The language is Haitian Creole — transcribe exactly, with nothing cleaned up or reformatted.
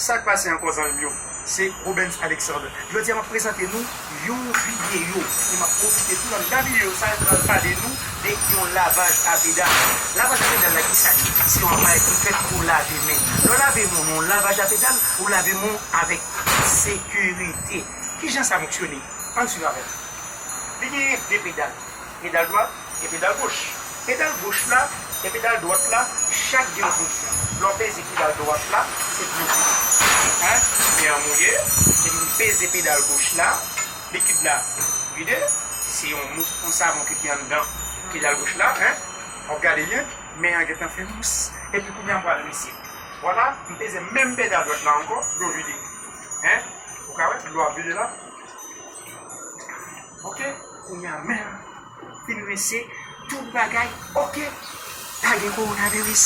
Sa k pase ankò, zanmi m yo? Se Robens Alexandre. Jodi a, m ap prezante nou yon videyo. E m ap pwofite tou anndan videyo sa a, m pral pale nou de yon lavaj a pedal. Lavaj a pedal la, ki sa l ye? Se yon aparèy ki fèt pou lave men. Lè w lave men w nan yon lavaj a pedal, ou lave men w avèk sekirite. Kijan sa fonksyone? Ann swiv avè m. Li genyen de pedal. Pedal dwat e pedal goch. Pedal goch la e pedal dwat la, chak gen yon fonksyon. Lè w peze pedal dwat la, se dlo vide. Hein? Men an mouye, epi m peze pedal goch la, likid la vide, se yon mous, yon savon ki gen anndan pedal goch la, hein? W ap gade byen, men an gentan fè mous. Epi kounye a m pral rinse. Vwala, m peze menm pedal dwat la ankò, dlo vide. Hein? Ou ka wè, dlo ap vide la. Ok, kounye a men an fin rinse, tout bagay ok, pa gen kowonaviris.